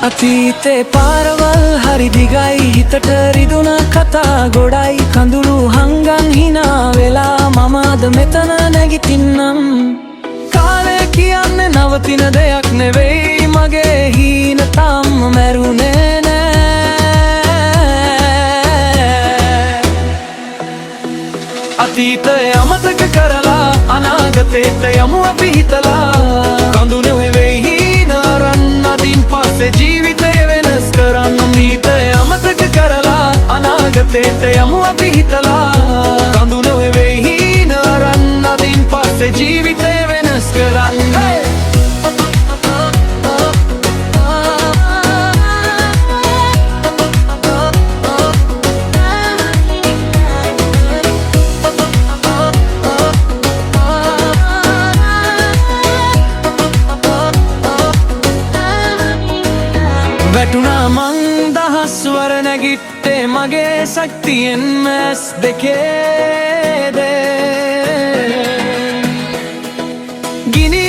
අතීතේ පාරවල් හරි දිගයි, හිතට රිදුන කතා ගොඩයි. කඳුළු හංගන් හිනා වෙලා මම අද මෙතන නැගිටින්නම්. කාලය කියන්නේ නවතින දෙයක් නෙවෙයි, මගේ හීන තාම මැරුණේ නෑ. අතීතය අමතක කරලා අනාගතේට යමු අපි හිතලා. කඳු නෙවෙයි හීන අරන් අදින් පස්සේ ජීවිතය වෙනස් කරන්න. අතීතය අමතක කරලා අනාගතේට යමු අපි හිතලා. කඳු නෙවෙයි හීන අරන් අදින් පස්සේ ජීවිතය වෙනස් කරන්න. Hey! වැටුණා මං දහස් වර, නැගිට්ටේ මගේ ශක්තියෙන් ඇස් දෙකේ දේ. ගිනි